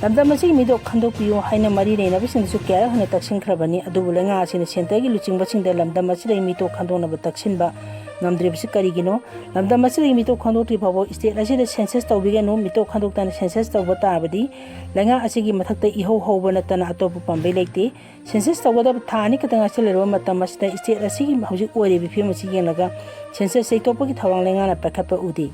ꯂꯝꯗꯝ ꯑꯁꯤꯒꯤ ꯃꯤꯇꯣꯞ ꯈꯟꯗꯣꯛꯄꯤꯌꯨ ꯍꯥꯏꯅ ꯃꯔꯤ ꯂꯩꯅꯕꯁꯤꯡꯗꯁꯨ ꯀꯌꯥꯔꯛ ꯍꯟꯅ ꯇꯛꯁꯤꯟꯈ꯭ꯔꯕꯅꯤ꯫ ꯑꯗꯨꯕꯨ ꯂꯩꯉꯥꯛ ꯑꯁꯤꯅ ꯁꯦꯟꯇꯔꯒꯤ ꯂꯨꯆꯤꯡꯕꯁꯤꯡꯗ ꯂꯝꯗꯝ ꯑꯁꯤꯗꯒꯤ ꯃꯤꯇꯣꯞ ꯈꯟꯗꯣꯛꯅꯕ ꯇꯛꯁꯤꯟꯕ ꯉꯝꯗ꯭ꯔꯤꯕꯁꯤ ꯀꯔꯤꯒꯤꯅꯣ? ꯂꯝꯗꯝ ꯑꯁꯤꯗꯒꯤ ꯃꯤꯇꯣꯞ ꯈꯟꯗꯣꯛꯇ꯭ꯔꯤ ꯐꯥꯎꯕ ꯁ꯭ꯇꯦꯠ ꯑꯁꯤꯗ ꯁꯦꯟꯁꯁ ꯇꯧꯕꯤꯒꯅꯨ꯫ ꯃꯤꯇꯣꯞ ꯈꯟꯗꯣꯛꯇꯅ ꯁꯦꯟꯁꯁ ꯇꯧꯕ ꯇꯥꯔꯕꯗꯤ ꯂꯩꯉꯥꯛ ꯑꯁꯤꯒꯤ ꯃꯊꯛꯇ ꯏꯍꯧ ꯍꯧꯕ ꯅꯠꯇꯅ ꯑꯇꯣꯞꯄ ꯄꯥꯝꯕꯩ ꯂꯩꯇꯦ꯫ ꯁꯦꯟꯁꯁ ꯇꯧꯒꯗꯕ ꯊꯥ ꯑꯅꯤ ꯈꯛꯇ ꯉꯥꯏꯁꯤꯜꯂꯛꯂꯕ ꯃꯇꯝ ꯑꯁꯤꯗ ꯁ꯭ꯇꯦꯠ ꯑꯁꯤꯒꯤ ꯍꯧꯖꯤꯛ ꯑꯣꯏꯔꯤꯕ ꯐꯤꯕꯝ ꯑꯁꯤ ꯌꯦꯡꯂꯒ ꯁꯦꯟꯁꯁ ꯌꯩꯊꯣꯛꯄꯒꯤ ꯊꯧꯔꯥꯡ ꯂꯩꯉꯥꯛꯅ ꯄꯥꯏꯈꯠꯄ ꯎꯗꯦ꯫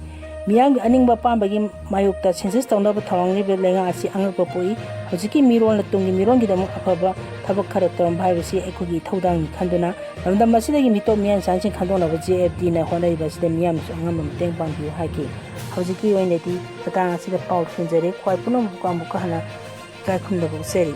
ꯃꯤꯌꯥꯝꯒꯤ ꯑꯅꯤꯡꯕ ꯑꯄꯥꯝꯕꯒꯤ ꯃꯥꯌꯣꯛꯇ ꯁꯦꯟꯁꯁ ꯇꯧꯅꯕ ꯊꯧꯔꯥꯡ ꯂꯩꯕ ꯂꯩꯉꯥꯛ ꯑꯁꯤ ꯑꯉꯛꯄ ꯄꯣꯛꯏ꯫ ꯍꯧꯖꯤꯛꯀꯤ ꯃꯤꯔꯣꯜꯅ ꯇꯨꯡꯒꯤ ꯃꯤꯔꯣꯜꯒꯤꯗꯃꯛ ꯑꯐꯕ ꯊꯕꯛ ꯈꯔ ꯇꯧꯔꯝꯕ ꯍꯥꯏꯕꯁꯤ ꯑꯩꯈꯣꯏꯒꯤ ꯏꯊꯧꯗꯥꯡꯅꯤ ꯈꯟꯗꯨꯅ ꯂꯝꯗꯝ ꯑꯁꯤꯗꯒꯤ ꯃꯤꯇꯣꯞ ꯃꯤꯌꯥꯟꯆꯥꯡꯁꯤꯡ ꯈꯟꯗꯣꯛꯅꯕ ꯖꯦ ꯑꯦꯐ ꯇꯤꯅ ꯍꯣꯠꯅꯔꯤꯕ ꯑꯁꯤꯗ ꯃꯤꯌꯥꯝꯅꯁꯨ ꯑꯉꯝꯕ ꯃꯇꯦꯡ ꯄꯥꯡꯕꯤꯌꯨ ꯍꯥꯏꯈꯤ꯫ ꯍꯧꯖꯤꯛꯀꯤ ꯑꯣꯏꯅꯗꯤ ꯃꯇꯥꯡ ꯑꯁꯤꯗ ꯄꯥꯎ ꯊꯤꯟꯖꯔꯦ꯫ ꯈ꯭ꯋꯥꯏ ꯄꯨꯝꯅꯃꯛꯄꯨ ꯑꯃꯨꯛꯀ ꯍꯟꯅ ꯏꯀꯥꯏ ꯈꯨꯝꯅꯕ ꯎꯠꯆꯔꯤ꯫